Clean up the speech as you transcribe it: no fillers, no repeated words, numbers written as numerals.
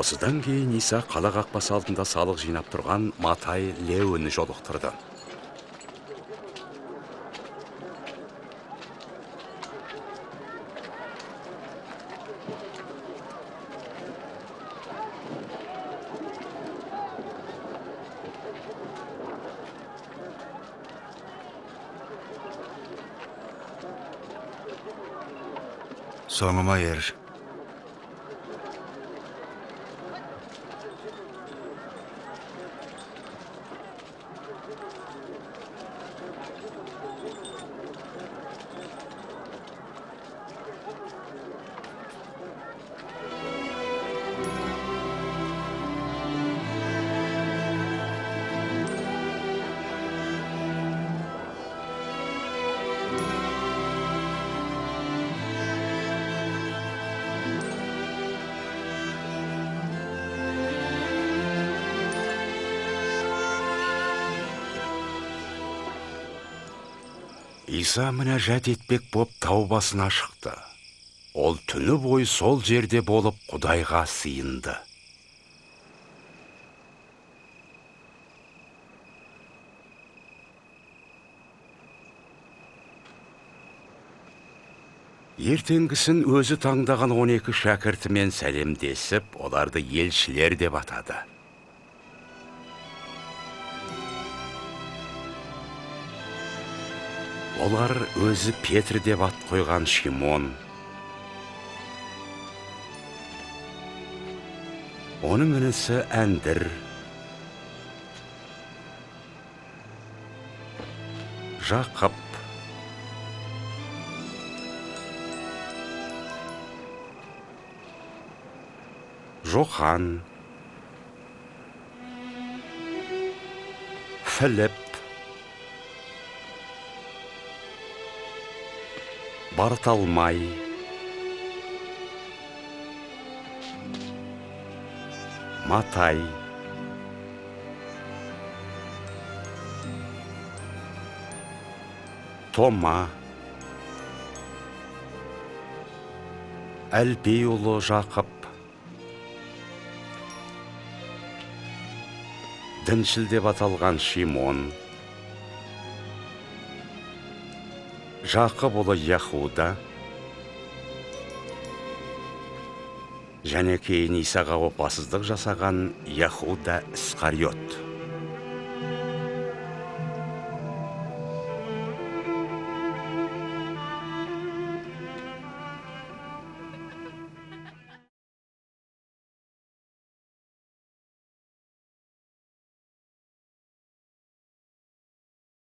Осыдан кейін Иса қала қақпасы алдында салық жинап тұрған Матай Леуіні жолықтырды. Соңыма ер. Иса мінәжат етпек боп тау басына шықты. Ол түні бойы сол жерде болып Құдайға сыйынды. Ертеңгісін өзі таңдаған 12 шәкіртімен сәлемдесіп, оларды елшілер деп атады. Олар өзі Петр деп ат қойған Шимон, оның інісі Әндір, Жақып, Жохан, Філіп, Барталмай, Матай, Тома, Әлпей ұлы Жақып, діншіл деп аталған Шимон, Жақып ұлы Яхуда, және кейін Исаға опасыздық жасаған Яхуда Исқариот.